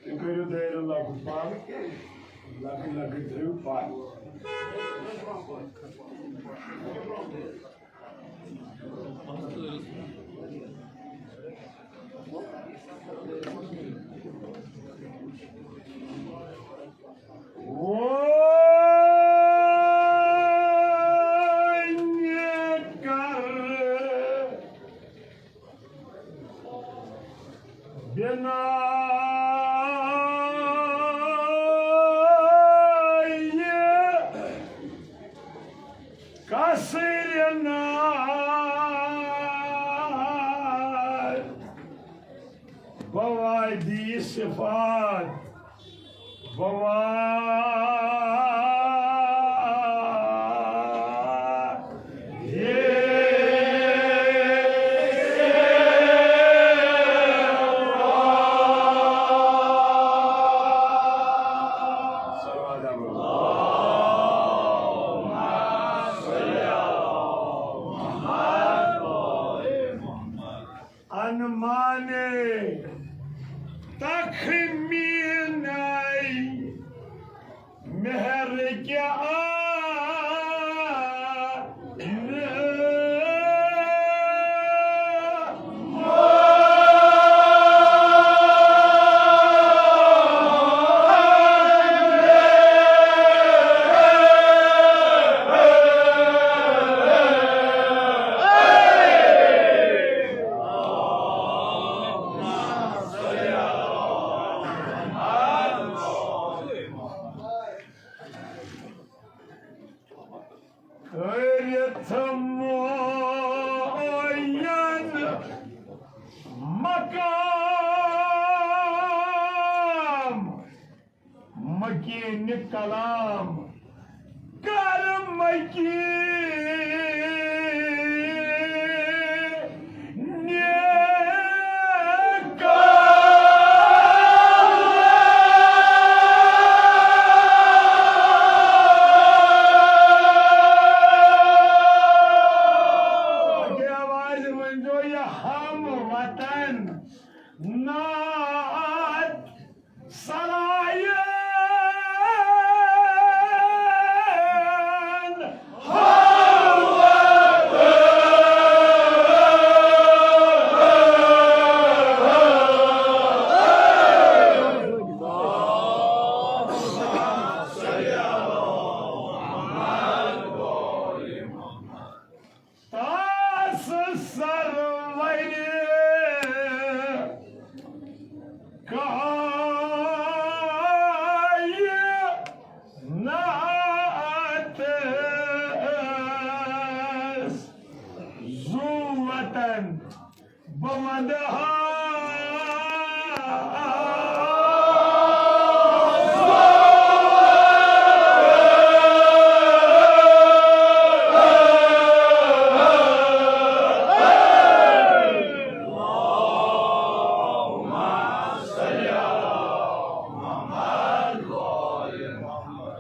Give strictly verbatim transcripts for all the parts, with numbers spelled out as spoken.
تُہۍ کٔرِو دٲیرٕ لۄکُٹ پَہَم، لۄکٕٹۍ لۄکٕٹۍ تھٲیِو پَہَم۔ وۄنۍ کر بنایہِ قصرِ ناد بوادی صفات۔ انمانے تخمینائی مہر کیا کٔرِتھ معین مقام مکین کلام کر مکین آواز ؤنۍزیو یہِ ہم وطن نعت سرایَن۔ تاس سرورِ کائنات زو وطن بہ ونہٕ ہا۔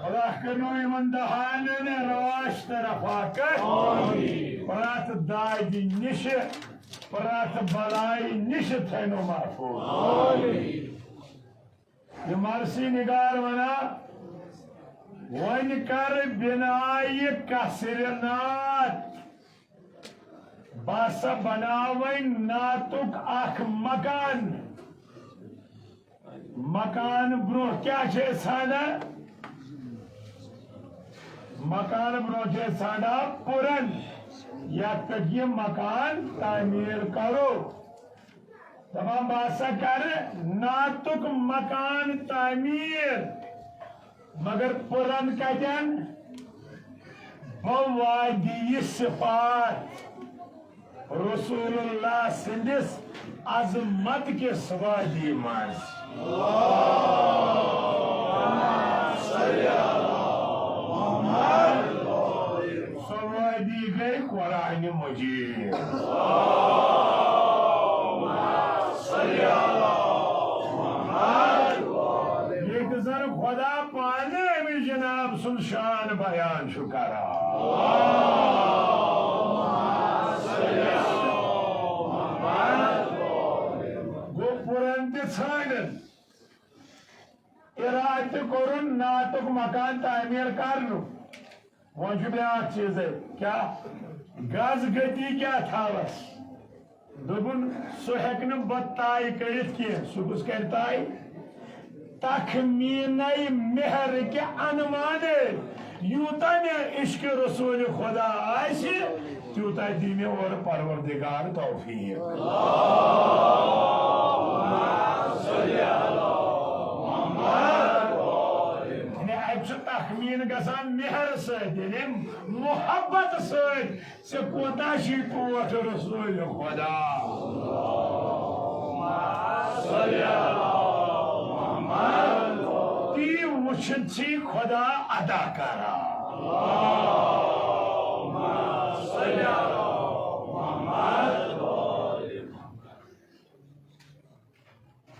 اللہ کرنو یِمن دہانن راش تہٕ رفاقت۔ پرٛٮ۪تھ دادِ نِشہِ، پرٛٮ۪تھ بلایہِ نِشہِ تھٲینو محفوظ۔ یہِ مرثی نگار ونان، وۄنۍ کر بنایہِ قصرِ نعت۔ بہٕ ہسا بناوٕ وۄنۍ نعتُک اکھ مکان۔ مکان برونٛہہ کیٛاہ چھِ أسۍ ژھانڈان؟ مکان برونٛہہ چھِ أسۍ ژھانڈان پُرن، یتھ پٮ۪ٹھ یہِ مکان تعمیٖر کرو۔ دپان، بہٕ ہسا کرٕ نعتُک مکان تعمیٖر، مگر پُرن کتٮ۪ن؟ بوادی صفات، رسول اللہ سٕنٛدِس عظمت کِس وادی منٛز۔ سۄ وادی گٔے قرآن مجید۔ ییٚتہِ زن خدا پانہٕ أمِس جناب سُنٛد شان بیان چھُ کران۔ گوٚو تہِ ژھٲنٛڈن۔ ارادٕ تہِ کوٚرُن نعتُک مکان تعمیٖر کرنُک۔ وۄنۍ چھُ بیٛاکھ چیٖزے، کیٛاہ؟ گژھ گٔتی کیٛاہ تھاوس؟ دوٚپُن، سُہ ہیٚکہِ نہٕ بہٕ طے کٔرِتھ کینٛہہ۔ سُہ کُس کرِ طے؟ تخمینَے مہر کہِ انمانے، یوٗتاہ مےٚ عشق رسول خدا آسہِ، تیوٗتاہ دی مےٚ اورٕ پروردگار توفیق۔ یعنی اَتہِ چھُ تخمین گژھان مہر سۭتۍ، یعنی محبت سۭتۍ۔ ژےٚ کوتاہ چھُے ٹوٹھ رسول خدا؟ تی وٕچھِتھ چھُے خدا ادا کران۔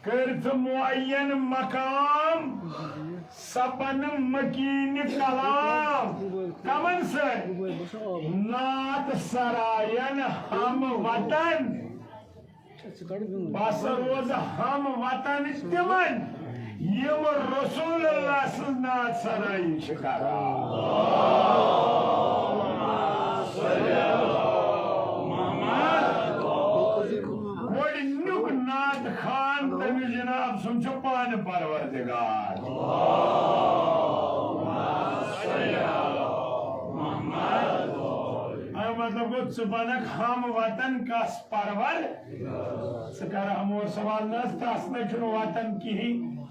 کٔرِتھ معین مقام، سپن مکین کلام۔ کمن سۭتۍ؟ نعت سراین ہم وطن۔ بس روز ہم وطن تمن، یم رسول اللہ سٕنٛز نعت سرائی چھِ کران۔ گۄڈٕنیُک نعت خوان تٔمِس جناب سُنٛد چھُ پانہٕ پروردگار۔ اَمیُک مطلب گوٚو، ژٕ بنکھ ہم وطن کس پرور؟ ژٕ کر ہم اور سوال نہ حظ، تس نہ چھُنہٕ وطن کِہیٖنۍ۔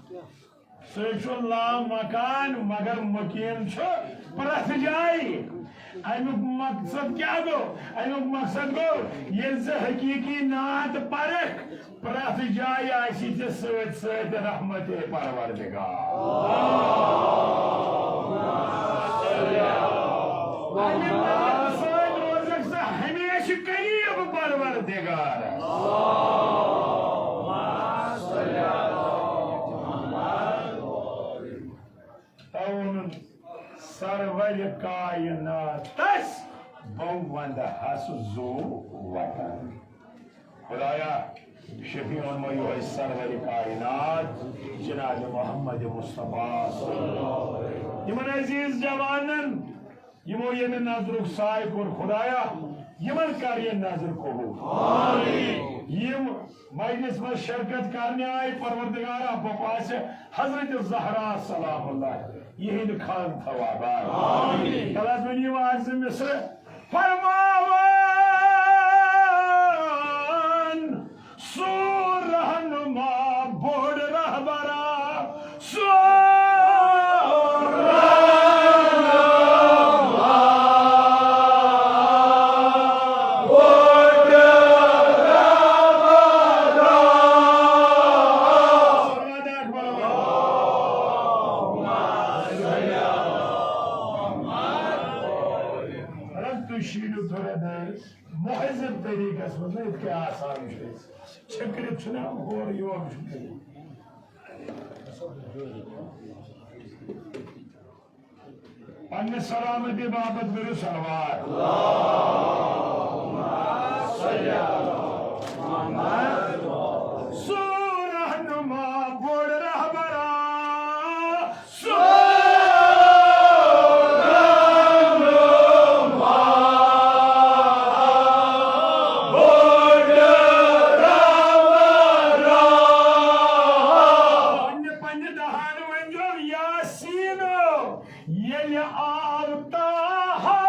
سُہ چھُ لامکان، مگر مقیم چھُ پرٛٮ۪تھ جایہِ۔ اَمیُک مقصد کیٛاہ گوٚو؟ اَمیُک مقصد گوٚو، ییٚلہِ ژٕ حقیٖقی نعت پرکھ، پرٛٮ۪تھ جایہِ آسہِ ژےٚ سۭتۍ سۭتۍ رحمت پروردگار۔ اَمہِ نعتہٕ سۭتۍ روزکھ ژٕ ہمیشہِ قریب پروردگارس۔ تَوَنُن سرور کائناتس بہٕ وندٕ ہس زُو وطن۔ خدایا، شفیعن مہ یوہے سرور کائنات جناب محمد مصطفیٰ صلی اللہ علیہ وسلم۔ یمن عزیز جوانن، یمو یمہ نظرک سایہ کوٚر، خدایا، یمن کر یہ نظر قبول۔ آمین۔ یم مجلس منٛز شرکت کرنہِ آیہِ، پروردگارا، بہٕ پاسہِ حضرت زہرا سلام اللہ یہنٛد خان تھاو آباد۔ آمین۔ تَلہٕ حظ ؤنِو آز زٕ مصرٕ۔ فرماوان سُہ رہنما بوٚڑ رہبرا، سُہ رہنما بوٚڑ رہبرا۔ رَس تُہۍ شیٖرِو تھوڑا دٲرِتھ۔ مہذب طریقس منٛز نہ یِتھ کٔنۍ آسان چھُ أسۍ۔ چھٔکرِتھ چھُنہ ہورٕ یور چھُ کٔرِتھ۔ پننہِ سلامتی باپتھ کٔرِو صلوات۔ سُہ رہنما بوٚڑ رہبرا، سُہ رہنما بوٚڑ رہبرا۔ پننہِ پننہِ دہان ؤنۍزیو یاسین۔ ییٚلہِ آو طٰہٰ۔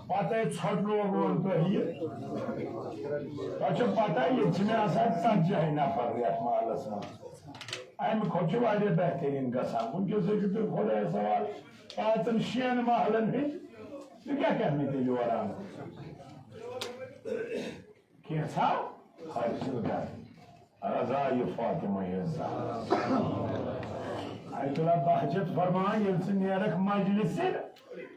پتہٕ ژھۄٹنووُن تۄہہِ یہِ۔ تۄہہِ چھو پتہ، ییٚتہِ چھِ مےٚ آسان ژتجی نفر یتھ محلس منٛز۔ امہِ کھۄتہٕ چھُ واریاہ بہتریٖن گژھان۔ وٕنکیٚس ہیٚکِو تُہۍ خۄدایس حوالہٕ پانٛژن شٮ۪ن محلن ہٕنٛدۍ، تُہۍ کیٛاہ کرنہِ تیٚلہِ یور آمٕتۍ؟ کینٛژھا حٲصِل کرنہِ۔ رضا یہِ فاطمہ یہِ زہرا۔ آیت اللہ بہجت فرمان، ییٚلہِ ژٕ نیرکھ مجلسہِ،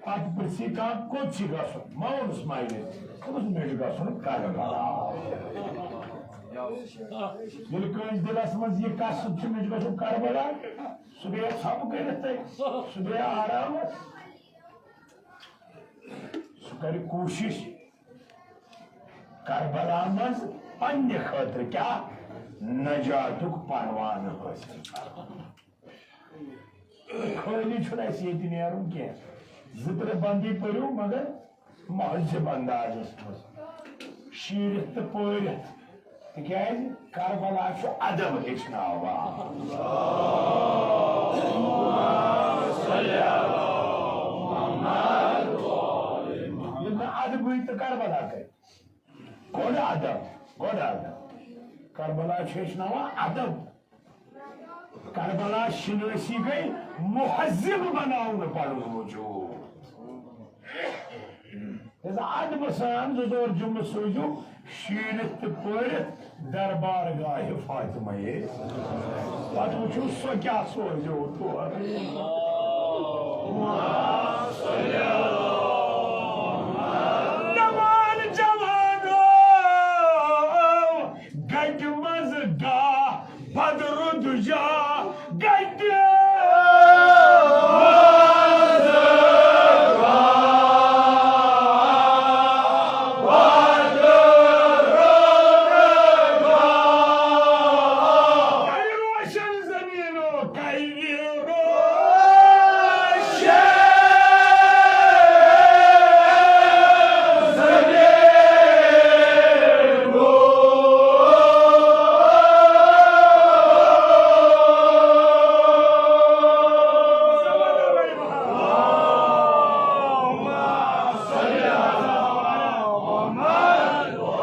پتہٕ پرژھی کانٛہہ، کوٚت چھِ گژھُن؟ ماوُن سمایلہِ۔ دوٚپُس، مےٚ چھُ گژھُن کربلا۔ ییٚلہِ کٲنٛسہِ دِلس منٛز یہِ قصد چھُ، مےٚ چھُ گژھُن کربلا، سُہ بیٚہہِ ژھۄپہٕ کٔرِتھ تَتہِ، سُہ بیٚہہِ آرامس۔ سُہ کرِ کوٗشِش کربلا منٛز پننہِ خٲطرٕ کیٛاہ نجاتُک پروانہٕ حٲصِل کرُن۔ خٲلی چھُنہٕ اَسہِ ییٚتہِ نیرُن کینٛہہ۔ زٕ ترٛےٚ بندی پٔرِو، مگر مہذب اندازس منٛز شیٖرِتھ تہٕ پٲرِتھ۔ تِکیٛازِ کربلا چھُ ادب ہیٚچھناوان۔ ییٚلہِ نہٕ ادبٕے تہٕ کربلا کتہِ؟ گۄڈٕ ادب، گۄڈٕ ادب۔ کربلا چھُ ہیٚچھناوان ادب۔ کربلا شناسی گٔے مہذب بناونہٕ پنُن وجود۔ لہذا ادبہٕ سان زٕ ژور جملہٕ سوٗزِو شیٖرِتھ تہٕ پٲرِتھ دربار گاہِ فاطمہ یے۔ پتہٕ وٕچھِو سۄ کیٛاہ سوزیو تورٕ۔ نمان جوانو گٹہِ منٛز گاہ بدر دجا گٹہِ۔ روشن زمینو کَرِ روشن زمینو۔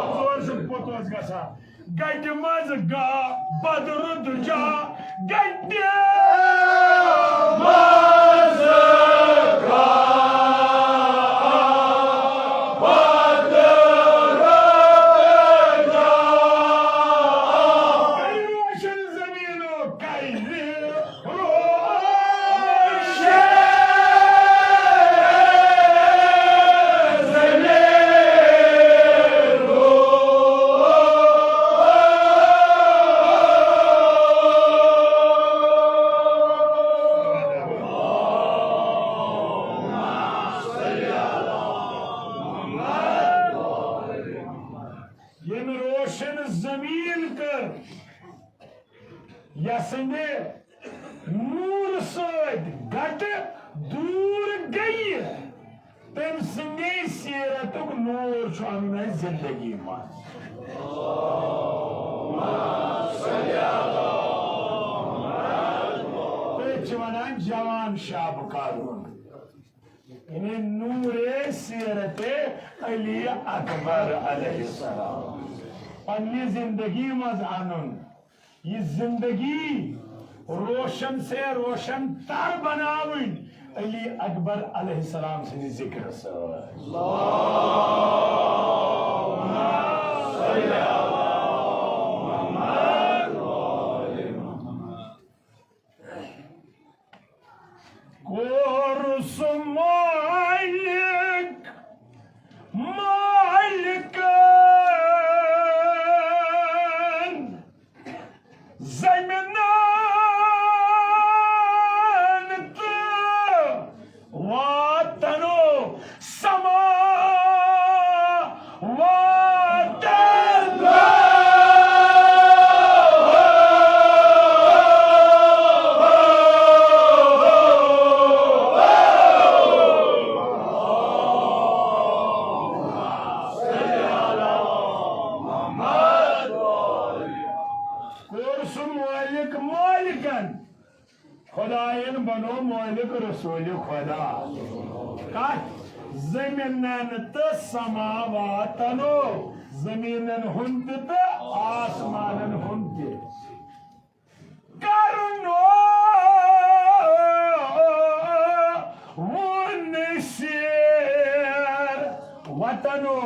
زور چھُ پوٚت اوس گژھان۔ گٹہِ منٛز گاہ بدر دجا گٹہِ منٛز گاہ بدر دجا۔ روشن زمینو کَرِ ییٚمہِ روشن زمین کٔر یسٕنٛدِ نوٗرٕ سۭتۍ گٹہٕ دوٗر گٔیہِ، تٔمۍ سٕنٛدے سیرتُک نوٗر چھُ اَنُن اَسہِ زندگی منٛز۔ تٔتھۍ چھِ وَنان جوان شب کرُن۔ یعنی نورِ سیرت علی اکبر علیہ السلام پننہِ زندگی منٛز انُن، یہِ زندگی روشن سے روشن تر بناوٕنۍ، علی اکبر علیہ السلام سٕنٛدِ ذکرٕ سۭتۍ۔ کوٚر سُہ مالک مالکن زمینن تہٕ وطنو سماواتن۔ کوٚر سُہ مٲلِک مٲلِکن۔ خداین بنو مٲلِک رسول خدا۔ کتھ؟ زمینن تہٕ سماواتنو، زمینن ہُنٛد تہِ تہٕ آسمانن ہُنٛد تہِ۔ کرنو وُن سیر وطنو۔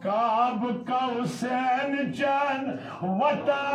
کعب قوسین چن وطن۔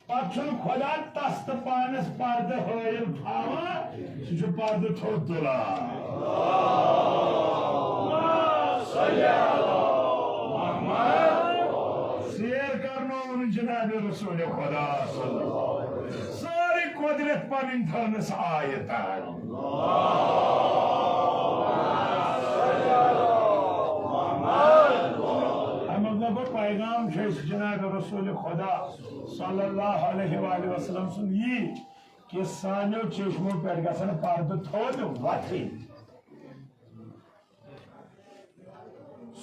پتہٕ چھُنہٕ خۄدا تس تہٕ پانس پردٕ حٲیِل تھاوان، سُہ چھُ پردٕ تھوٚد تُلان۔ سیر کرنووُن جناب رسول خدا صلی اللہ علیہ وسلم۔ سٲرٕے قۄدرت پنٕنۍ تھٲونس آیتن۔ اَمیُک مطلب گوٚو، پیغام چھُ اَسہِ جناب رسول خدا صلی اللہ علیہ وآلہ وسلم سُنٛد یی کہِ سانیو چشمو پٮ۪ٹھ گژھن پردٕ تھوٚد وۄتھٕنۍ۔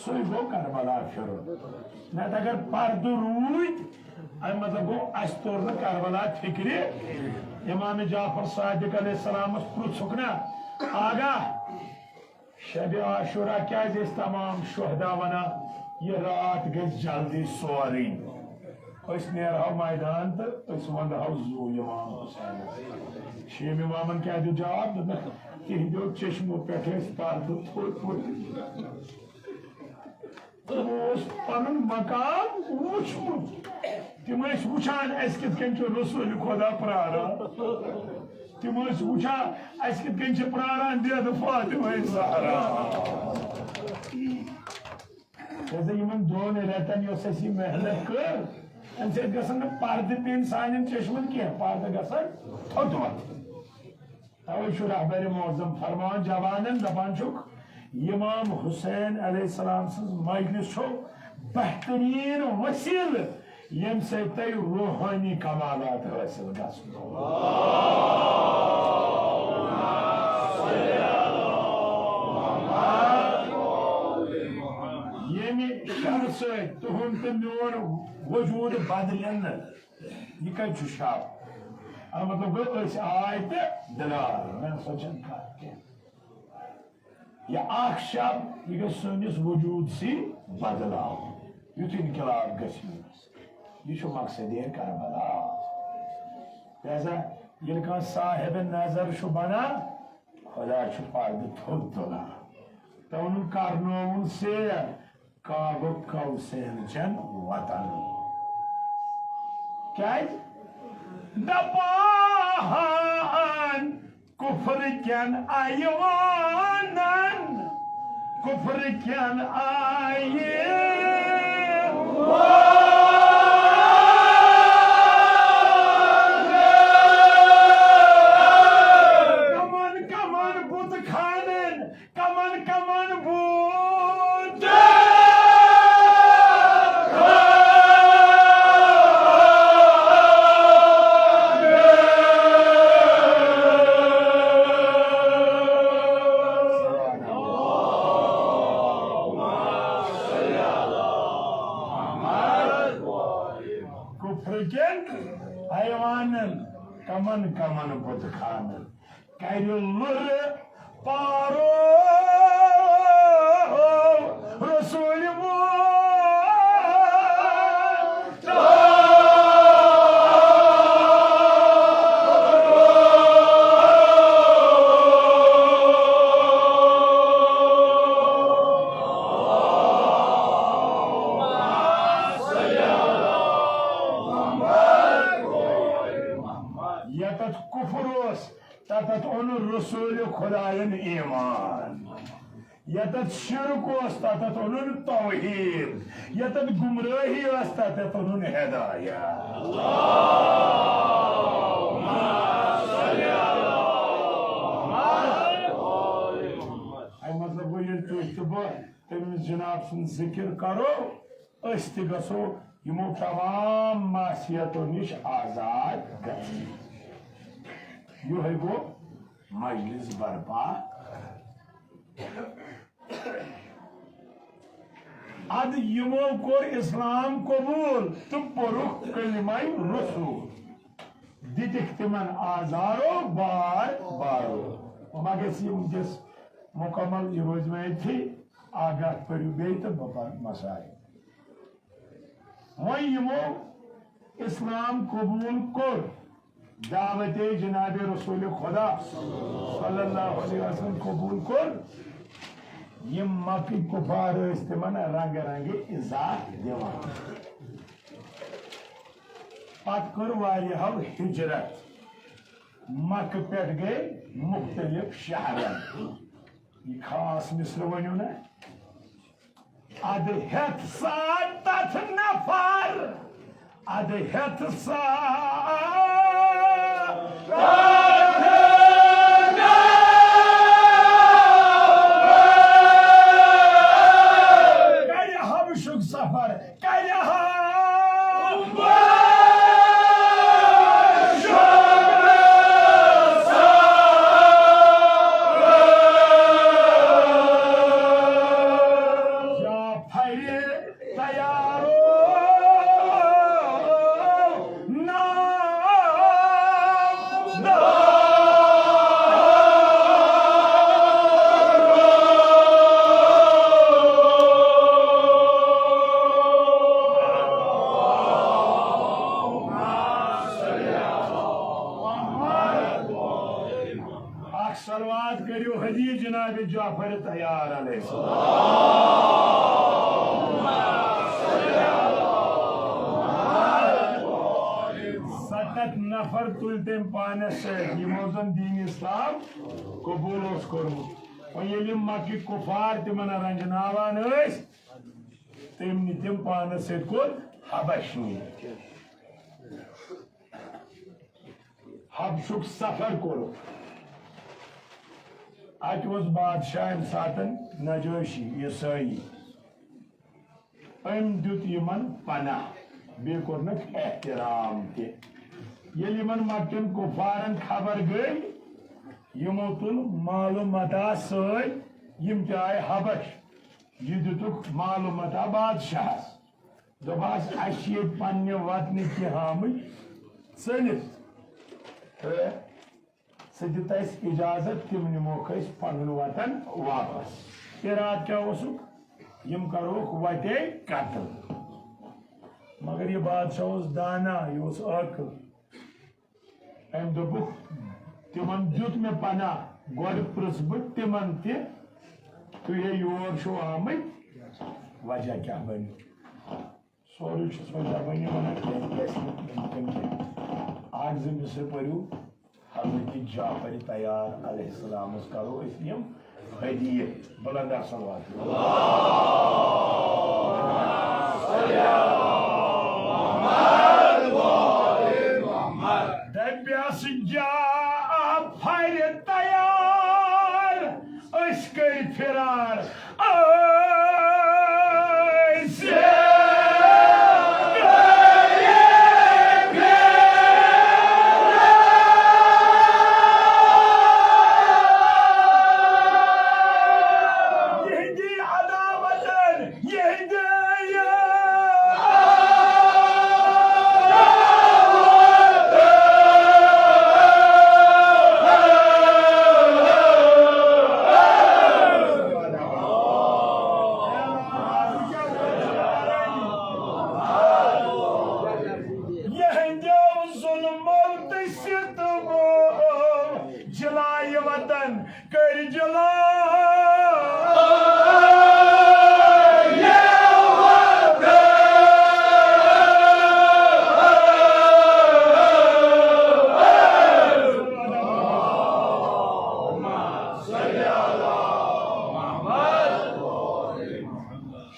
سُے گوٚو کربلا پھِرُن۔ نتہٕ اگر پردٕ روٗدۍ، اَمہِ مطلب گوٚو، اَسہِ توٚر نہٕ کربلا فِکرِ۔ امام جعفر صادق علیہ السلامس پرٛژھُکھ نا، آغا، شب عاشورہ کیازِ ٲسۍ تمام شہدا ونان، یہِ راتھ گژھِ جلدی سورٕے؟ أسۍ نیرہو میدان تہٕ أسۍ ونٛدہو زوٗ امام حسینس۔ شیٖم امامن کیٛاہ دیُت جواب؟ دوٚپنکھ، تِہنٛدیو چشمو پٮ۪ٹھ ٲسۍ پردٕ تھوٚد پٲٹھۍ۔ تِمو اوس پنُن مقام وُچھمُت۔ تِم ٲسۍ وُچھان، اسہِ کِتھ کٔنۍ چھُ رسول خدا پراران۔ تِم ٲسۍ وُچھان، اسہِ کِتھ کٔنۍ چھِ پراران دید فاطمہ زہرا۔ لہذا یِمن دۄن رٮ۪تن یۄس اَسہِ یہِ محنت کٔر، اَمہِ سۭتۍ گژھن نہٕ پردٕ پیٚنۍ سانٮ۪ن چشمن کینٛہہ، پردٕ گژھن تھوٚد وۄتھٕنۍ۔ توے چھُ رہبر معظم فرمان جوانن دپان چھُکھ، امام حسین علیہ السلام سٕنٛز مجلس چھُ بہترین وسیلہٕ ییٚمہِ سۭتۍ تۄہہِ روحٲنی کمالات حٲصِل گژھنو۔ ییٚمہِ شرٕ سۭتۍ تُہُنٛد تہٕ میون وجوٗد بدلہِ نہٕ، یہِ کتہِ چھُ شب؟ اَمیُک مطلب گوٚو، أسۍ آے تہٕ درٛاے، مےٚ نسا چھَنہٕ کتھ کینٛہہ۔ یہِ اکھ شب، یہِ گژھِ سٲنِس وجوٗدسٕے بدلاوُن، یُتھ انقلاب گژھِ یُن۔ یہِ چھُ مقصدِ کربلا۔ لہذا ییٚلہِ کانٛہہ صاحب نظر چھُ بنان، خدا چھُ پردٕ تھوٚد تُلان۔ تہٕ ووٚنُن، کرنووُن سیر کعبہٕ کوثین چٮ۪ن وطن۔ کیٛازِ؟ دپان کفر کٮ۪ن ایوانن، کفر کٮ۪ن ایوانن۔ کمن کمن بُت خانن، کمن کمن بُت۔ کفر کٮ۪ن ایوانن، کمن کمن بُت خانن۔ کرِ لُرٕ پارو رسول مو۔ یتتھ کفر اوس، تتتھ اوٚن رسول خداین ایمان۔ یتتھ شرک اوس، تتتھ اوٚنُن توحید۔ یتتھ گمراہی ٲس، تتتھ اوٚنُن ہدایت۔ اَمہِ مطلب گوٚو، ییٚلہِ تُہۍ تہٕ بہٕ تٔمِس جناب سُنٛد ذِکِر کرو، أسۍ تہِ گژھو یِمو تمام معصیتو نِش آزاد گژھٕنۍ۔ یِہوٚے گوٚو مجلس برپا۔ ادٕ یِمو کوٚر اسلام قبول تہٕ پوٚرُکھ کلمہ رسول، دِتِکھ تِمن آزارو بار بارو۔ وۄنۍ ما گژھِ یہِ وٕنکیٚس مکمل، یہِ روزِ وۄنۍ أتھی، اکھ گرٛکھ پٔرِو بیٚیہِ تہٕ بہٕ پرٕ مسائل۔ وۄنۍ یِمو اسلام قبول کوٚر، دعوت جناب رسول خدا صلی اللہ علیہ وسلم قبول کوٚر، یِم مکٕکۍ کفار ٲسۍ تِمن رنگہٕ رنگہٕ ایزا دِوان۔ پتہٕ کٔر واریاہو ہجرت، مکہٕ پٮ۪ٹھ گٔے مختلف شہرن۔ یہِ خاص مصرٕ ؤنِو نا۔ ادٕ ہٮ۪تھ سا تتھ نفر، ادٕ ہٮ۪تھ سا کرِ حبشُک سفر، کرِ ہا جعفر تیارو نام دار۔ اکھ صلوات کٔرِو حدیث جناب جعفر تیار علیہ السلام۔ ستتھ نفر تُلۍ تٔمۍ پانس سۭتۍ، یِمو زن دین اسلام قبول اوس کوٚرمُت۔ وۄنۍ ییٚلہِ یِم مکہٕ کفار تِمن رنجناوان ٲسۍ، تٔمۍ نہِ تِم پانس سۭتۍ کوٚر حبش نہِ۔ حبشُک سفر کوٚرُکھ۔ اَتہِ اوس بادشاہ اَمہِ ساتَن نجٲشی، عیسٲیی۔ أمۍ دیُت یِمن پناہ، بیٚیہِ کوٚرنکھ احترام تہِ۔ ییٚلہِ یِمن مکٮ۪ن کُفارن خبر گٔے، یِمو تُل مال و متاع سۭتۍ، یِم تہِ آیہِ حبش۔ یہِ دِتُکھ مال و متاع بادشاہس۔ دوٚپہَس، "اَسہِ چھِ ییٚتہِ پننہِ وطنہٕ کینٛہہ آمٕتۍ ژٔلِتھ تہٕ ژٕ دِ اَسہِ اجازت، تِم نِموکھ أسۍ پنُن وطن واپس۔" ارادٕ کیٛاہ اوسُکھ؟ یِم کروکھ وتے قتل۔ مگر یہِ بادشاہ اوس دانا، یہِ اوس عٲقل۔ أمۍ دوٚپُکھ، "تِمن دیُت مےٚ پناہ، گۄڈٕ پرٛژھ بہٕ تِمن تہِ، تُہۍ ہے یور چھِو آمٕتۍ، وجہ کیٛاہ بنہِ؟" سورُے چھُس وۄنۍ زبٲنی وَنان، کینٛہہ گژھِ نہٕ کینٛہہ۔ اکھ زٕ مصرٕ پٔرِو حضرت جعفر تیار علیہ السلامس کرو أسۍ یِم ہدیہِ۔ بلند آسن واتٕنۍ۔ دَپیٛاس جعفر تیار، أسۍ کٔرۍ فرار۔ أسۍ یِہنٛدی عداوتن، یِہنٛدِ یِہنٛدیو ظُلمو تہٕ ستمو جلایہِ وطن کٔرۍ جلایہِ وطن۔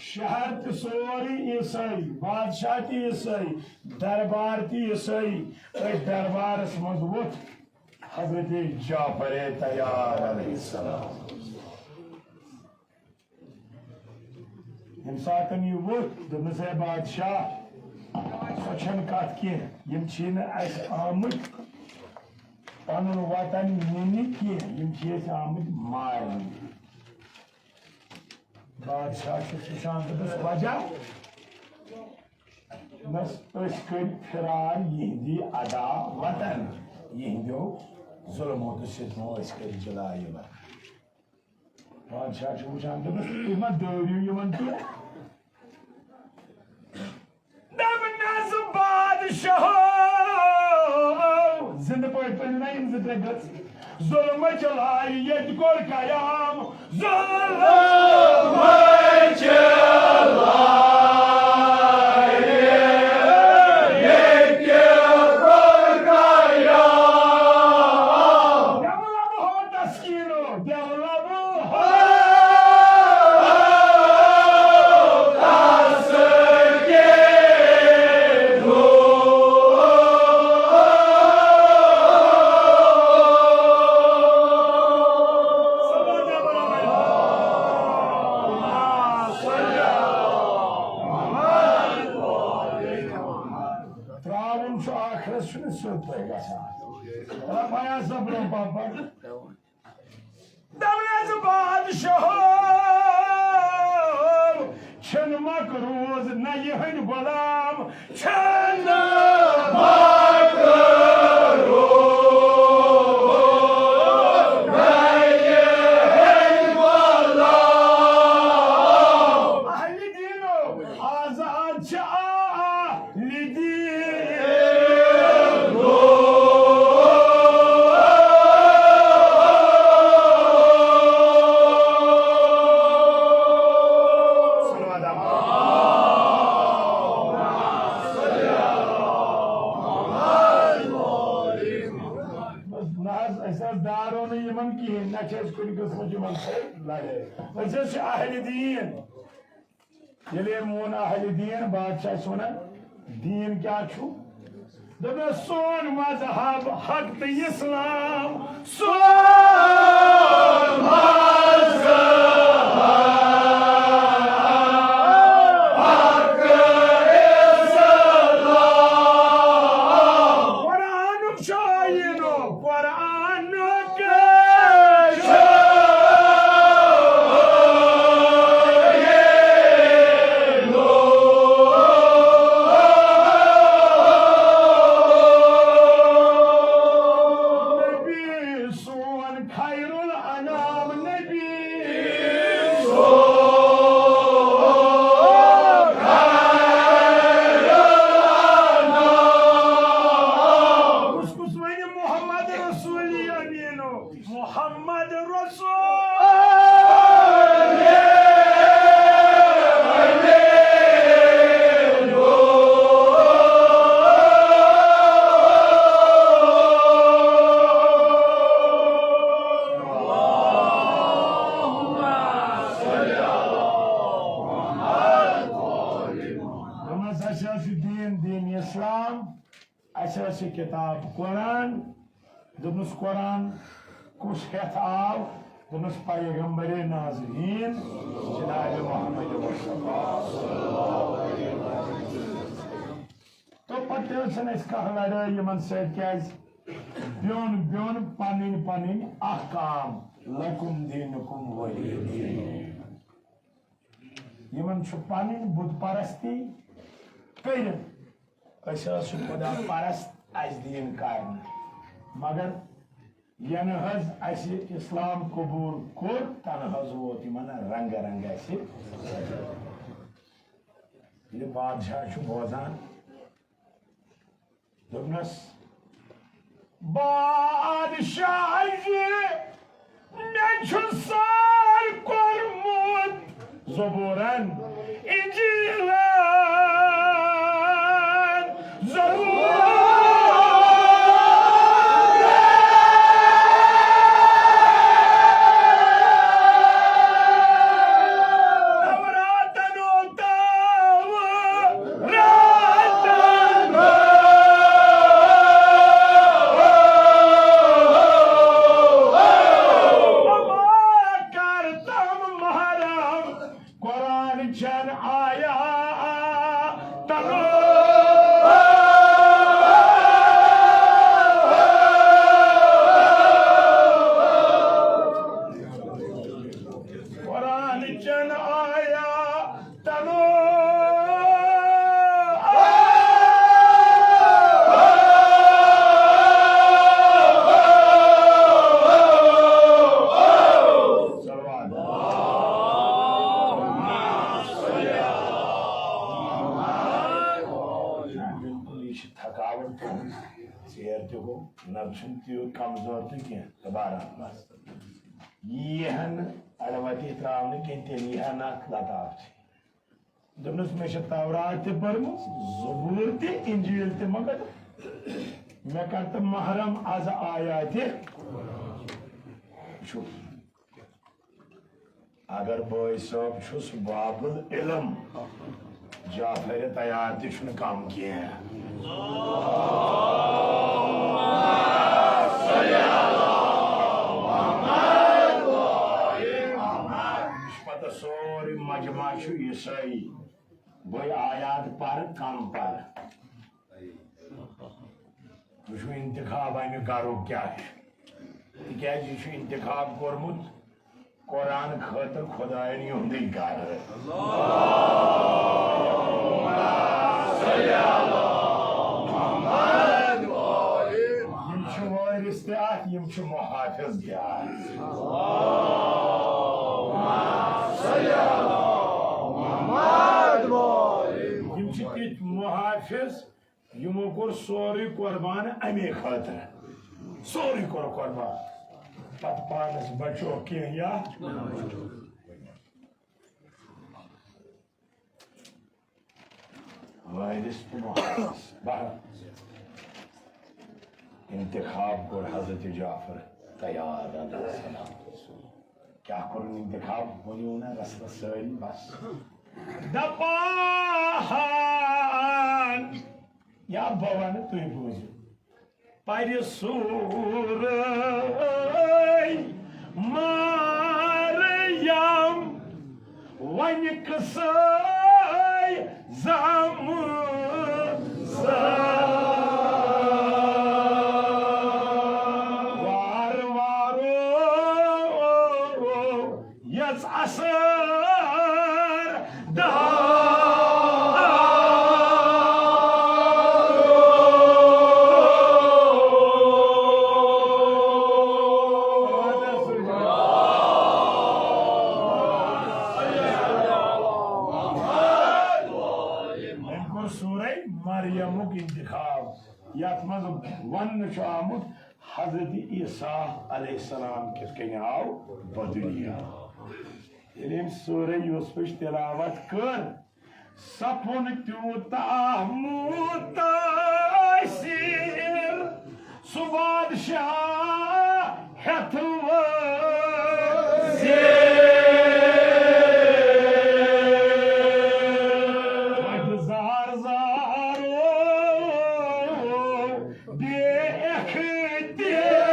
شہر تہِ سورُے عیسٲیی، بادشاہ تہِ عیسٲیی، دربار تہِ عیسٲیی۔ أتھۍ دربارس منٛز ووٚتھ حضرت جعفر تیار علیہ السلام۔ ییٚمہِ ساتہٕ یہِ ووٚتھ، دوٚپنَس، "ہے بادشاہ، سۄ چھَنہٕ کَتھ کینٛہہ، یِم چھی نہٕ اَسہِ آمٕتۍ پَنُن وطن نِنہِ کینٛہہ، یِم چھِ اَسہِ آمٕتۍ مارنہِ۔" بادشاہ چھُس وٕچھان، دوٚپُس، "وجہ؟" دوٚپنَس، "أسۍ کٔرۍ فرار یِہِنٛدی ادا وطن، یِہِنٛدیو ظُلمو تہٕ ستمو أسۍ کٔرۍ جلایہِ وطن۔" بادشاہ چھُ وٕچھان، دوٚپُس، "تُہۍ ما دٲرِو یِمن کینٛہہ؟" دوٚپنَس، بادشاہو، زِندٕ پٲٹھۍ پٔرِو نا یِم زٕ ترٛےٚ گٔژھ۔ ظُلمٕچ لارِ ییٚتہِ کوٚر قیام، ظُلمٕچ لارِ ییٚتہِ تراوُن چھُ ٲخرس، چھُنہٕ سیوٚد تۄہہِ گژھان۔ رۄپایا صبرو پاپا۔ دولت بادشاہ چھِنہٕ مقروض، نہ یِہنٛدۍ غلام چھِنہٕ مقروض، نہ یِہنٛدۍ غلام۔ اہلِ دیٖنو آزاد چھِ آ، آ، لدی۔ نہ حظ، اَسہِ حظ دارو نہٕ یِمن کِہیٖنۍ، نہ چھِ اَسہِ کُنہِ قٕسمٕچ یِمن سۭتۍ لڑٲے۔ أسۍ حظ چھِ اہلِ دیٖن۔ ییٚلہِ أمۍ ووٚن اہلِ دیٖن، بادشاہ چھُ وَنان، دیٖن کیٛاہ چھُ؟ دوٚپنَس، سون مذہب حق تہٕ اِسلام، سون مذہب حق اِسلام۔ قرآنُک چھُ آیٖنُک، قرآنُک چھُ نبی سون خیر الانام نبی سون خیر الانام۔ کُس کُس وَنہِ محمد رسول امیٖنو؟ محمد رسول۔ دوٚپمَس، اَسہِ حظ چھُ دیٖن، دیٖن اسلام۔ اَسہِ حظ چھِ کِتاب قرآن۔ دوٚپنَس، قرآن کُس ہٮ۪تھ آو؟ دوٚپنَس، پیغمبر نازنیٖن جناب محمد مصطفیٰ۔ تہٕ پَتہٕ تہِ حظ چھَنہٕ اَسہِ کانٛہہ لڑٲے یِمَن سۭتۍ، کیٛازِ بیوٚن بیوٚن پَنٕنۍ پَنٕنۍ احکام، لکم دینکم ولی دین۔ یِمَن چھُ پَنٕنۍ بُت پرستی کٔرِتھ۔ أسۍ حظ چھِ خدا پرست، اَسہِ دیٖن کَرنہٕ۔ مگر یَنہٕ حظ اَسہِ اِسلام قبوٗل کوٚر، تَنہٕ حظ ووت یِمَن رنٛگہٕ رنٛگہٕ اَسہِ۔ ییٚلہِ بادشاہ چھُ بوزان، دوٚپنَس، بادشاہ زِ مےٚ چھُ سٲر کوٚرمُت زبورن، انجیلن، زبورن۔ توراتن اوتاو راتن۔ وما کرتم محرم۔ قرآن چن آیا تنو۔ قرآن چن آیا تنو۔ بالکل، یہِ چھِ تھکاوٹ تُہٕنٛز، ژیر تہِ گوٚو، نتہٕ چھُنہٕ تیوٗت کمزور تہِ کینٛہہ۔ تہٕ بہرحال، یی ہا نہٕ اَڑٕ وَتی ترٛاونہٕ کینٛہہ، تیٚلہِ یی ہا نہٕ اَتھ لطاف تہِ۔ دوٚپنَس، مےٚ چھِ تورات تہِ پٔرمٕژ، زبوٗر تہِ، انجیٖل تہِ، مگر مےٚ کَر تہٕ محرم از آیا تہِ چھُ۔ اگر بٲے صٲب چھُس باب العلم، جعفر طیار تہِ چھُنہٕ کم کینٛہہ۔ یہِ چھُ پتہٕ سورُے مجمع چھُ عیسٲیی۔ بٔے آیات پَرٕ، کم پَرٕ۔ وٕچھِو انتخاب امہِ گرُک کیٛاہ چھُ، تِکیٛازِ یہِ چھُ انتخاب کوٚرمُت قرآن خٲطرٕ خۄدایَن یِہُنٛدُے گرٕ۔ یِم چھِ وٲرِث تہِ اَتھ، یِم چھِ محافظ تہِ اَتھ۔ یِم چھِ تِتھۍ محافظ، یِمو کوٚر سورُے قۄربان اَمے خٲطرٕ۔ سورُے کوٚر قۄربان۔ پتہٕ پانَس بچو کینٛہہ یا وٲرِث تہٕ محافظ۔ بہرحال، انتخاب کوٚر حضرت جعفر تیار علیہ السلام۔ کیٛاہ کوٚرُن انتخاب؟ ؤنِو نہ رسمس سٲری بس۔ دپان یا بہٕ ونہٕ، تُہۍ بوٗزِو۔ پرِ سورے مریم وۄنۍ قصے زمزم۔ وار وارو یژ اثر دار۔ أمۍ کوٚر سورہ مریمُک انتخاب، یتھ منٛز وننہٕ چھُ آمُت حضرت عیسیٰ علیہ السلام کِتھ کٔنۍ آو بدُنیا۔ ییٚلہِ أمۍ سورہ یوسفٕچ تلاوت کٔر، سپُن تیوٗتاہ مُتٲثِر، سُہ بادشاہ ہٮ۪تھ وٲژ۔ وۄنۍ زار زارو بے اختیار۔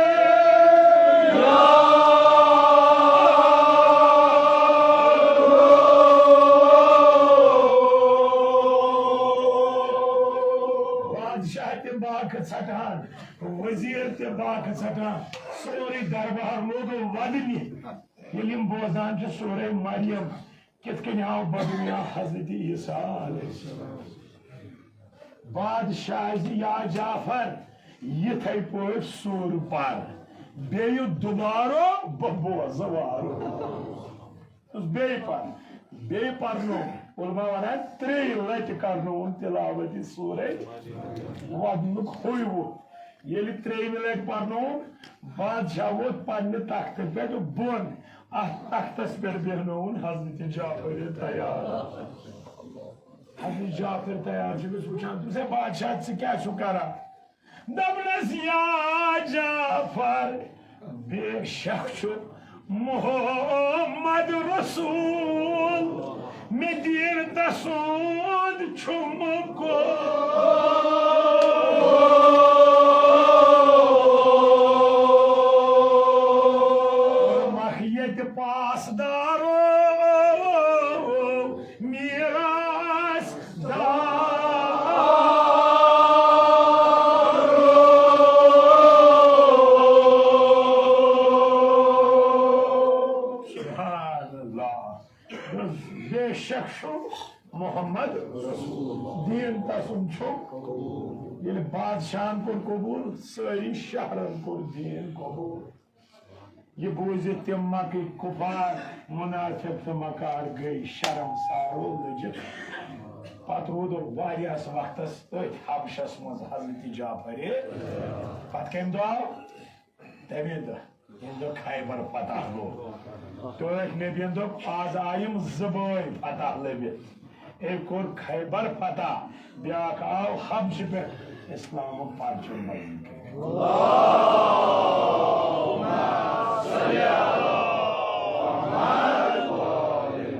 بادشاہ تہِ باکھ ژھٹان، وزیر تہِ باکھ ژھٹان، سورُے دربار لوٚگ ودنہِ۔ ییٚلہِ یِم بوزان چھِ سورہ مریم، کِتھ کٔنۍ آو بدُنیا حضرت عیسیٰ علیہ السلام۔ بادشاہ زِ یا جعفر، یِتھے پٲٹھۍ سورٕ پر، بیٚیہِ دُبارٕ بہٕ بوزٕ وارٕ۔ بیٚیہِ پر، بیٚیہِ پرنو، علماء ونان ترٛیٚیہِ لٹہِ کرنووُن تلاوت سورہ ودنُک ہوے وُہ۔ ییٚلہِ ترٛیٚیِمہِ لٹہِ پرنووُن، بادشاہ ووت پننہِ تختہٕ پٮ۪ٹھ بۄن۔ اتھ تختس پٮ۪ٹھ بیہنووُن حضرت جعفر تیار۔ حضرت جعفر تیار چھُ أمِس وٕچھان، دوٚپُس، "ہے بادشاہ، ژٕ کیٛاہ چھُکھ کران؟" دوٚپنس، "یا جعفر، بے شک چھُ محمد رسول، مےٚ دیٖن تسُنٛد چھُم قبول۔" مکھ ییٚتہِ پاسدارو میراث دار۔ سبحان اللہ۔ بے شک چھُ محمد رسول اللہ۔ دیٖن تسُنٛد چھُ۔ ییٚلہِ بادشاہن کوٚر قبوٗل، سٲری شہرن کوٚر دیٖن قبوٗل۔ یہِ بوٗزِتھ تِم مکٕکۍ کُفار، مُنافِق تہٕ مکار گٔے شرمسارو لٔجِتھ۔ پتہٕ روٗد واریاہس وقتس أتھۍ حبشس منٛز حضرت جعفر۔ پتہٕ کَمہِ دۄہ آو؟ تَمے دۄہ، ییٚمہِ دۄہ خیبر فتح گوٚو۔ تہٕ أتھۍ نبیَن دوٚپ، "آز آیِم زٕ بٲے فتح لٔبِتھ۔" أمۍ کوٚر خیبر فتح، بیٛاکھ آو حبشہٕ پٮ۪ٹھ اسلامُک پرچم بلند کٔرِتھ۔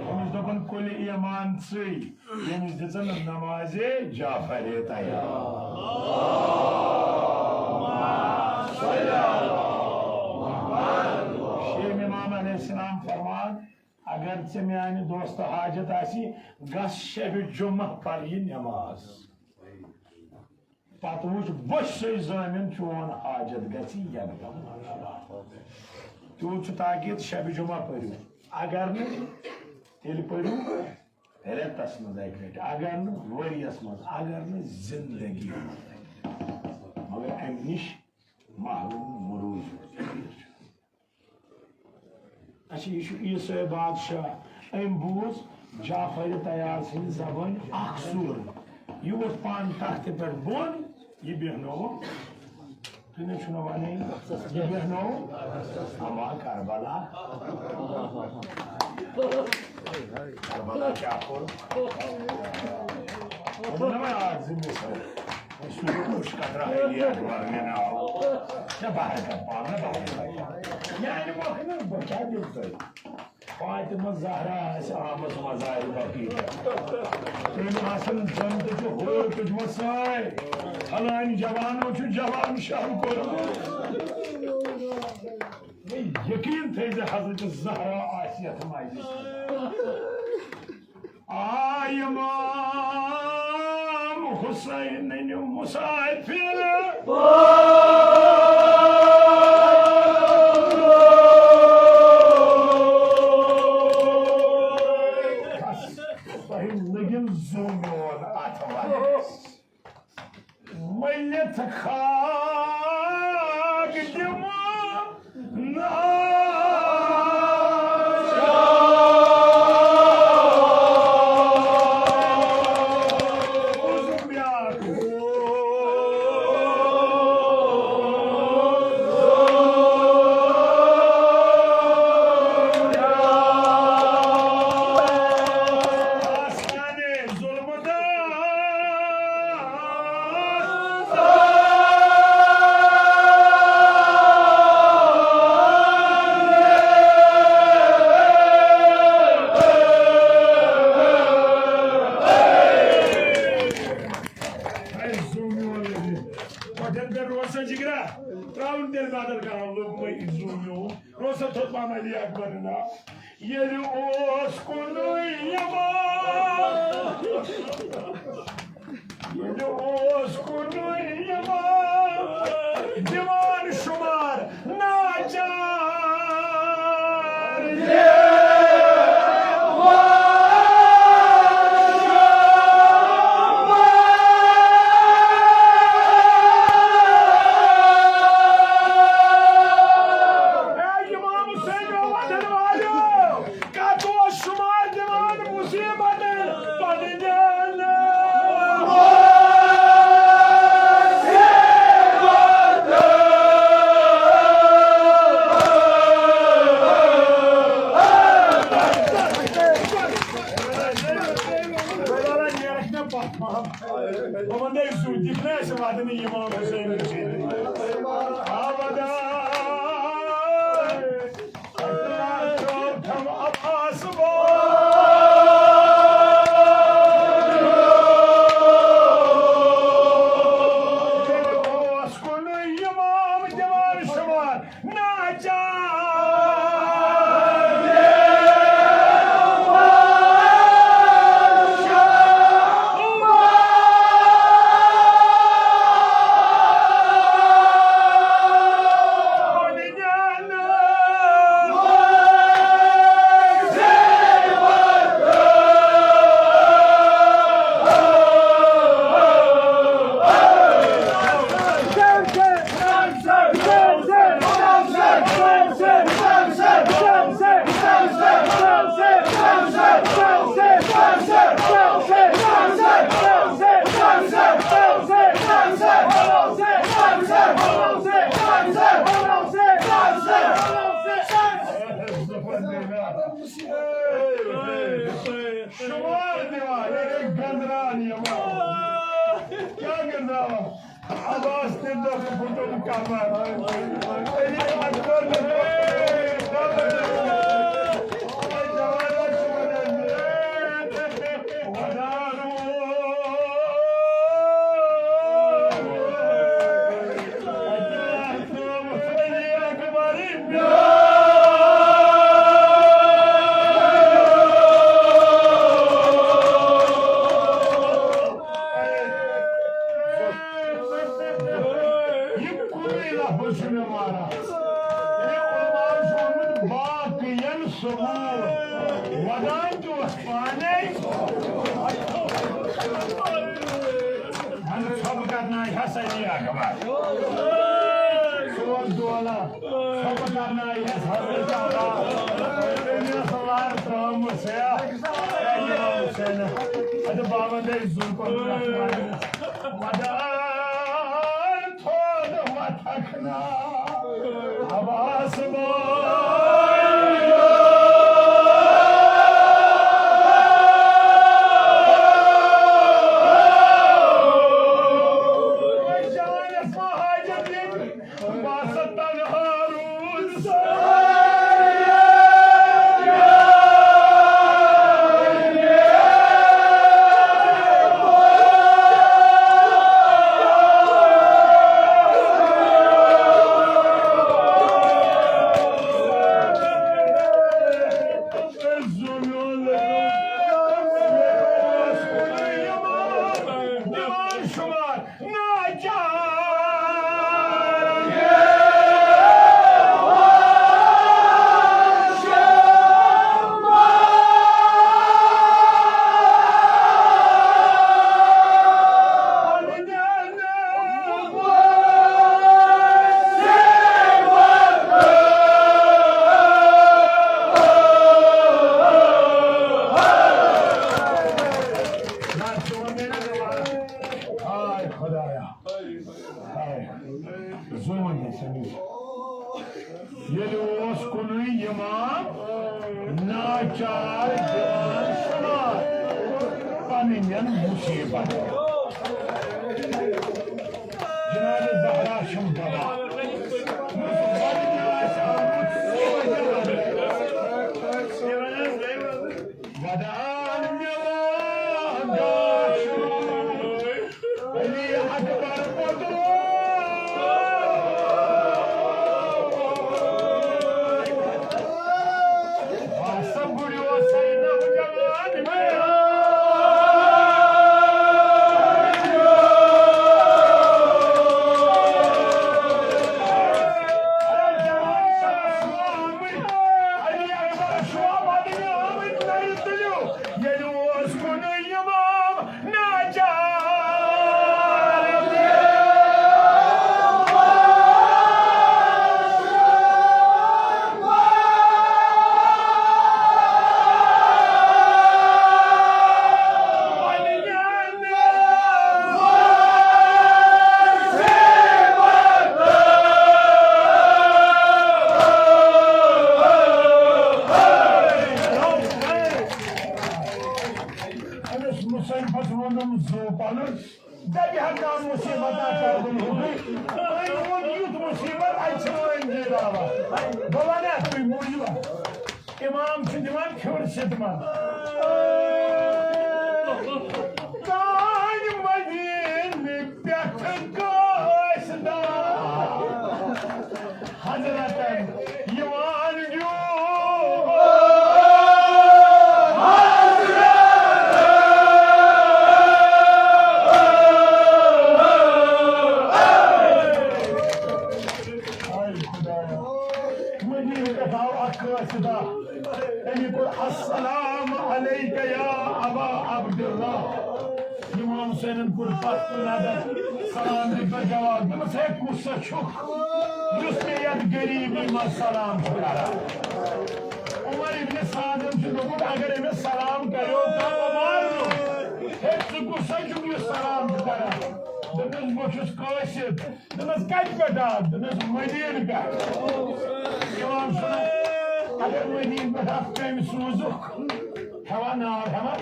أمِس دوٚپُن، "کُلہِ ایمان ژٕے، ییٚمِس دِژٕن نمازِ جعفرِ تیار۔" شیخ امام علیہ السلام فرمان، اگر ژےٚ میانہِ دوستہٕ حاجت آسی، گژھ شبِ جمعہ پر یہِ نماز۔ پتہٕ وٕچھ بۄچھِ سۭتۍ زٲمِن چون حاجت گژھِ یکدم۔ تیوٗت چھُ تاکید، شبِ جمعہ پٔرِو، اگر نہٕ تیٚلہِ پٔرِو رٮ۪تس منٛز اکہِ لٹہِ، اگر نہٕ ؤریس منٛز، اگر نہٕ زندگی منٛز۔ مگر امہِ نِش محروم مہ روٗزِو۔ اچھا، یہِ چھُ عیسٲے بادشاہ۔ أمۍ بوٗز جعفر طیار سٕنٛدِ زبٲنۍ اکھ سُر۔ یہِ ووٚتھ پانہٕ تختہِ پٮ۪ٹھ بۄن، یہِ بیٚہنووُن۔ تُہۍ نہ چھُو نہٕ وَنٲنی، یہِ بیٚہنووُن۔ اما کربلا۔ کربلا کیٛاہ کوٚر؟ ووٚن نہ وۄنۍ اکھ زٕ مثال۔ سُہ چھُ کُش کترا علی اکبر مےٚ ناو۔ ژےٚ بہٕ ہٮ۪کہٕ پانہٕ بہٕ ہٮ۪کہٕ۔ میانہِ مۄکھٕ نہٕ، بہٕ کیٛاہ دِمہٕ تۄہہِ؟ فاطمہ زہرا آسہِ آمٕژ مزارِ بقیع پٮ۪ٹھ۔ تٔمۍ آسن جنتٕچہِ حور تُجمژ سٲے۔ فلٲنۍ جوانو چھُ جوان شہر کوٚرمُت۔ یقین تھٲیزِ حضرت زہرا آسہِ یتھ مجلسہِ منٛز۔ آ امام حسین مسافر۔ تۄہہِ لٔگِو زوٗ میون اتھ وننس۔ ؤلِتھ خاک دِمہٕ ناو۔ بیٛاکھ۔ پتہٕ روز سا جگرا، تراوُن تیٚلہِ بدل کانٛہہ لوٚگ مےٚ یہِ زوٗ میون۔ روز سا تھوٚد پہم علی اکبرن ناو۔ ییٚلہِ اوس کُنُے یِوان، ییٚلہِ اوس کُنُے یِوان، دِوان شُمار ناچار۔ اے امام حسین وطن والو، کتھ اوس شمار دِوان مصیبتن پننٮ۪ن؟ بہٕ وَنَے زُو دِکھ نہ اَسہِ وَدنہِ امام حسین حسین۔ آبادان۔ شمار دِوان، یعنی گنٛدراوان یِوان۔ کیٛاہ گنٛدراوان؟ عباس تہِ دۄہ پھُٹُم کمر۔ علی اکبر تہِ دۄہ پھُٹُم کمر۔ چھُ مےٚ ماران۔ ییٚلہِ عمر چھُ ووٚنمُت، باقین ثبوت، ودان تہِ اوس پانے۔ اَمہِ ژھۄپہٕ کرنایہِ ہا صدیق اکبر۔ سُہ اوس دولت۔ ژھۄپہٕ کرنایہِ ہا حضرت عباس۔ تٔمۍ ٲس لر ترٲومٕژ، ہے، اے امام حسین۔ اَدٕ بابا گٔے ظُلم کوٚرمُت۔ ودان تھوٚد وۄتھکھ نا عباس بوے۔ جانس ما حاجت ییٚتہِ، بس تنہا روٗد سٲری۔ ہاے خدایا، ہاے۔ زوٗن ٲسِن۔ ییٚلہِ اوس کُنُے اِمام ناچار دِوان شُمار پنٕنٮ۪ن مُصیٖبتن۔ جناب زہرا چھم دوا۔ یُس گۄڈٕ مےٚ آسہِ آمُت سُہ دِوان۔ ودان مےٚ وۄنۍ گاش علی اکبر پوٚتُس۔ باسا گُرِیو سَے نوجوان مےٚ۔ علی اکبر شوبہ دِنہِ آمٕتۍ نَرِ تُلِو۔ ییٚلہِ اوس کُنُے اِمام ناچار۔ أمِس مُصنِفَس ووٚنُم زُو پَلُن، دَپہِ ہا کانٛہہ مُصیٖبت آسہِ کَرُن ہیوٚتُے۔ أمۍ ووٚن یُتھ مُصیٖبت، اَتہِ چھِ وٲنۍ گیٖر آواز۔ بہٕ وَنہٕ، تُہۍ بوٗزِو۔ اِمام چھُ دِوان پھیُر سِتمَن۔ کانہِ مدیٖنہٕ پٮ۪ٹھٕ قٲصدہ حضرتن یِوان دیُن۔ ہاے خدایا، مدیٖنہٕ پٮ۪ٹھ آو اکھ قٲصدہ۔ أمۍ کوٚر، "السلام علیک یا ابا عبداللہ۔" اِمام حُسینن کوٚر پتھ کُن نظر، سلام دیُت پتہٕ جواب، دوٚپمس، "ہے، کُس سا چھُکھ، یُس مےٚ یتھ غریبی منٛز سلام چھُ کران؟" عمر ابن سعدن چھُ دوٚپمُت، اگر أمِس سلام کریو کانٛہہ، بہٕ مارنہٕ۔ "ہے، ژٕ کُس سا چھُکھ، یُس سلام چھُ کران؟" دوٚپمس، "بہٕ چھُس قٲصد۔" دوٚپمس، "کتہِ پٮ۪ٹھ آو؟" دوٚپمس، "مدیٖنہٕ پٮ۪ٹھ۔" اِمام صٲب، اگر مدیٖنہٕ پٮ۪ٹھ اکھ کٔمۍ سوٗزُکھ، ہٮ۪وان ناو ہٮ۪وان۔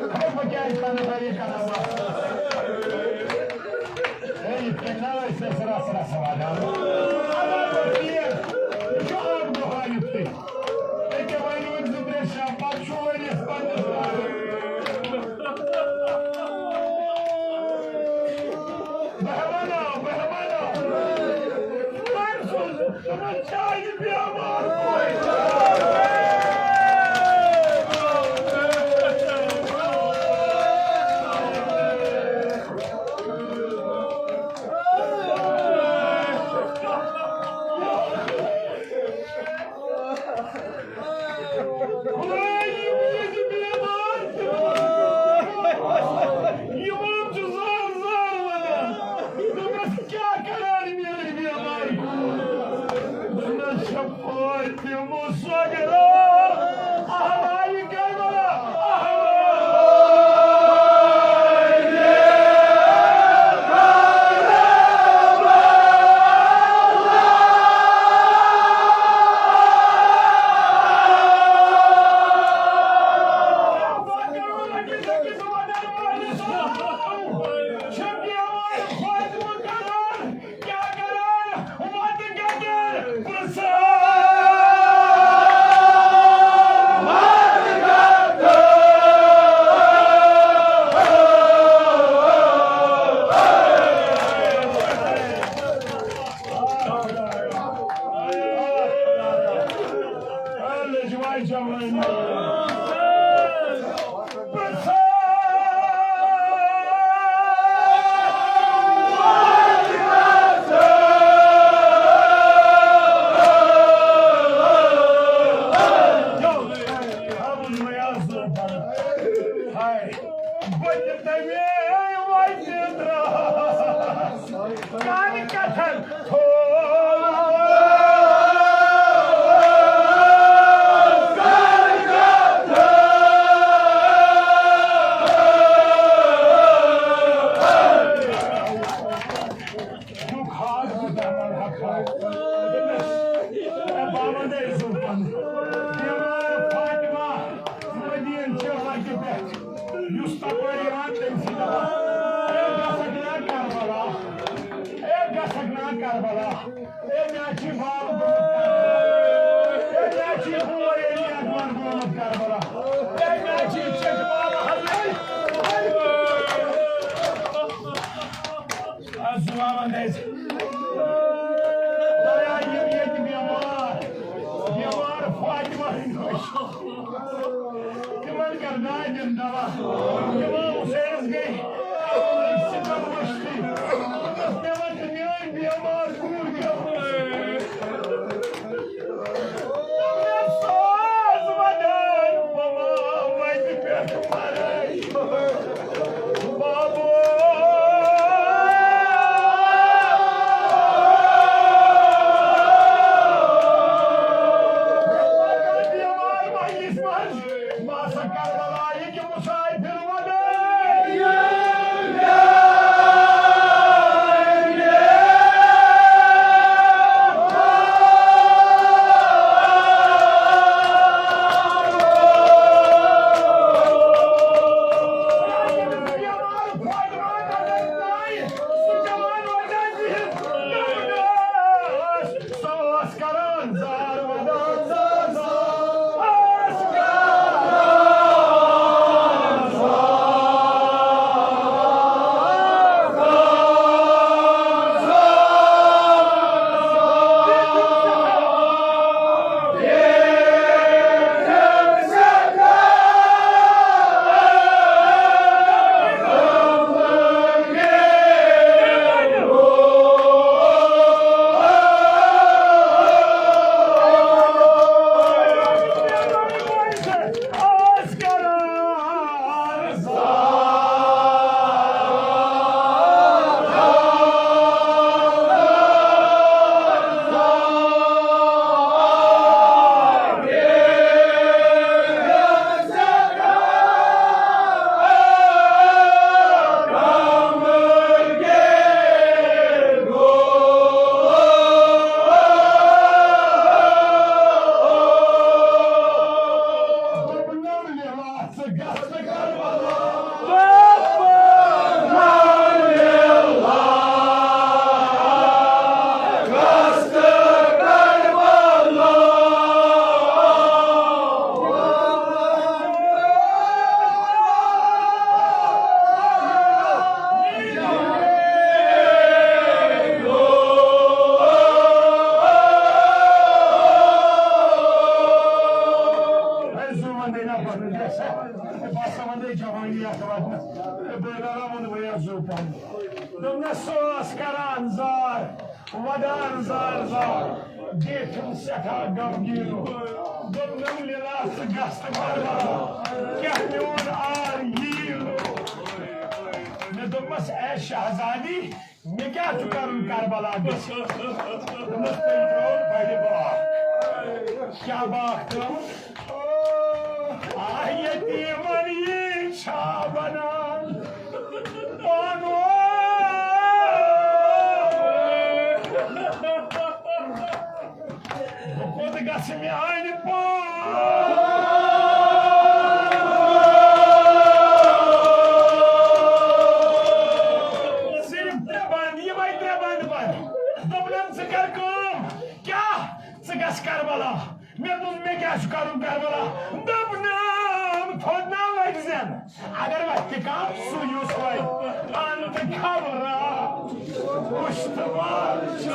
ہے، بہٕ کیٛازِ پنٕنۍ پریشان آسان؟ ہے، یِتھ کٔنۍ نہ ٲسۍ أسۍ رس رس وادان۔ اگر بہٕ ٹھیٖک، یہِ چھُ اکھ دۄہا یُتھُے۔ أکیٛاہ وۄنۍ وٕنۍ زٕ ترٛےٚ شب پتہٕ چھُ ؤریَس پننِس پانَس۔ بہٕ ہٮ۪مہٕ نا، بہٕ ہٮ۪مہٕ نا۔ تٔمۍ سُنٛد تِمن چاے بیمار پٲٹھۍ۔ چھِ بیمار فاطمہ کران، کیٛاہ کران؟ وَتہٕ گَدٕر پرٛژھان۔ یُس تَپٲرۍ یِوان، تٔمۍ سٕے دَپان، "اے گژھکھ نا کربلا، اے گژھکھ نا کربلا، اے مےٚ چھِ باب گوٚمُت کربلا، اے مےٚ چھِ بوے علی اکبر گوٚمُت کربلا، اے مےٚ چھِ چچ باب حضرت۔" از زُوان دَزِ۔ دَیا یِم ییٚتہِ بیمار، بیمار فاطمہ ہٕنٛدۍ پٲٹھۍ۔ تِمن کر دادٮ۪ن دوا۔ امام حسینس گٔے سِتم ؤستی۔ دوٚپنس، "مےٚ وَن تہٕ میٲنۍ بیمار کوٗر کیٛاہ ٲس؟" دوٚپنس، "سۄ ٲس ودان، بابا، وتہِ پٮ۪ٹھ مرے۔" بابو۔ دیوار مجلس منٛز، بہٕ ہسا کرٕ بلاے یہِ کہِ مسافر ودٲنۍ۔ بہٕ ہسا وَنہٕ جوانی اَتھ وَنہٕ۔ تہٕ بہٕ رَلاوَن وۄنۍ اَتھ زُو پَہَم۔ دوٚپنَس، سُہ اوس کران زار، وَدان زار زار، بیٖٹھِم سٮ۪ٹھاہ غمگیٖن۔ دوٚپنَم، لیلا، ژٕ گژھ تہٕ کربلا، کیٛاہ میون آر یِیہِ نہٕ؟ مےٚ دوٚپمَس، اے شہزادی، مےٚ کیٛاہ چھُ کرُن کربلا گٔژھِتھ؟ دوٚپمَس، تٔمۍ ترٛوو بَڑِ باکھ۔ کیٛاہ باکھ ترٛٲوٕن؟ آہ، یتیٖمن یی چھا بنان پانہٕ ؤنۍ؟ بہٕ کوٚت گژھٕ میٛانہِ پانہٕ؟ اگر وۄنۍ تہِ کانٛہہ سُہ یُس وۄنۍ انت خبرا پُشتوار چھُ۔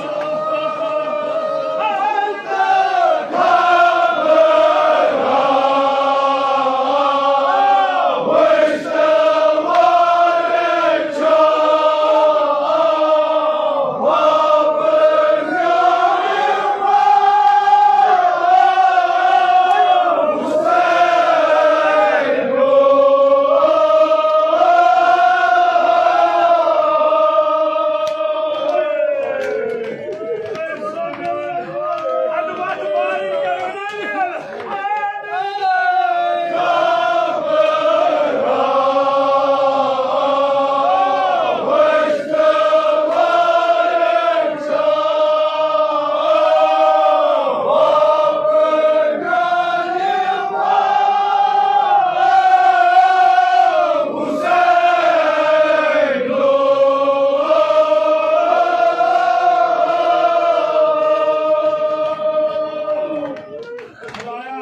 خدایا،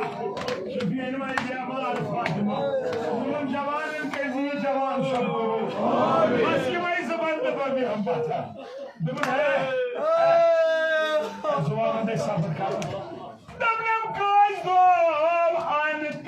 شفیع نماز بیمار فاطمہ، یِمن جوانن کٔرۍ زِ یہِ جوان شب قبول۔ بس یِمے زٕ بندٕ بہٕ بیٚہمہٕ پتھر۔ دوٚپُن، ہے، ہے، زُوان وندے صبر کر۔ دوٚپنم، کٲنٛسہِ گوٚو انت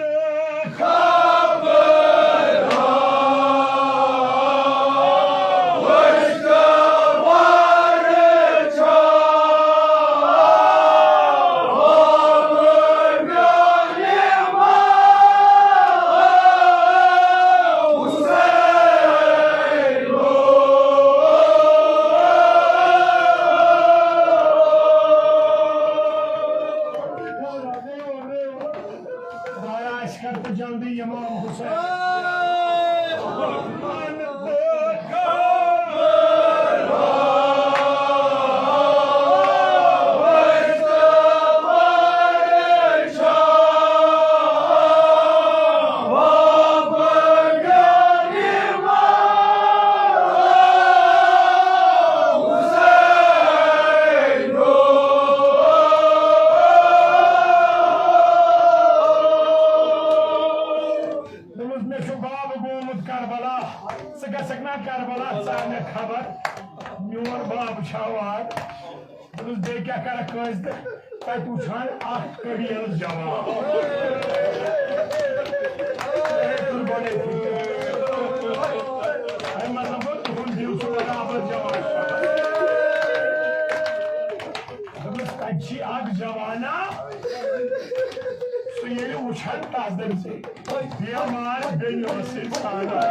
خدایا، اَسہِ کر تہٕ جلدی امام حسین۔ دوٚپمَس، مےٚ چھُ باب گوٚمُت کربلا، ژٕ گژھکھ نا کربلا، ژٕ اَن مےٚ خبر، میون باب چھا وار؟ دوٚپمَس، بیٚیہِ کیٛاہ کَرَکھ کٲنٛسہِ تہٕ تَتہِ وٕچھان اَکھ کٔڑیل جوان۔ ہے، تُل گۄڈَے فِکرِ۔ ہے، مطلب گوٚو، تُہُنٛد دِل چھُ برابر جوان۔ دوٚپمَس، تَتہِ چھِ اَکھ جوانا، سُہ ییٚلہِ وٕچھان تَس دَپہِ ژےٚ، بیمار بیٚنہِ ٲسٕے ژھانڈان۔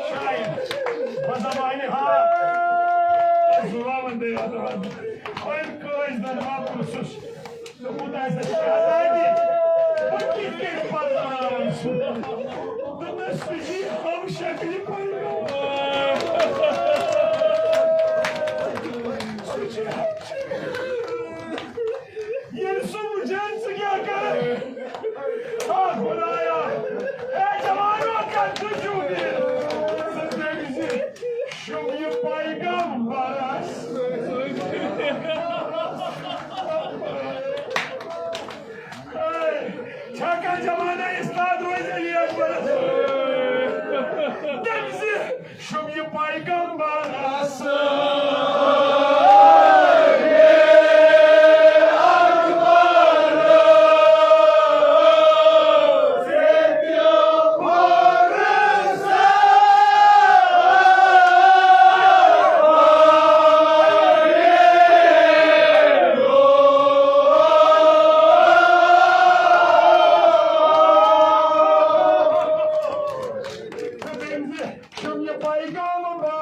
شاید بزبانہِ حال زُوان وندے یوت وَنہٕ۔ وۄنۍ کٲنٛسہِ دَپہٕ ہا پرٛژھُس، دوٚپمُت آسہِ اَسہِ شہزادی، بہٕ کِتھ کٔنۍ پَرناوَن سُہ؟ دوٚپمَس، سُہ چھِ ہم شکلہِ پَرناوان۔ سُہ چھِ ہم شکلہِ۔ ییٚلہِ سُہ وٕچھان، ژٕ کیٛاہ کَرَکھ؟ آ خدایا، اے جوانو، کَتھ چھُ چون دِل؟ ژٕ دٔپۍ زِ شُم یہِ پیغمبرس۔ اے، چھا کانٛہہ جوانہ استاد روزِ علی اکبرس؟ دٔپۍ زِ شُم یہِ پیغمبر۔ شُم یہِ پیغمبر۔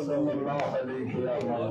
صلی اللہ علیہ یا مولانا۔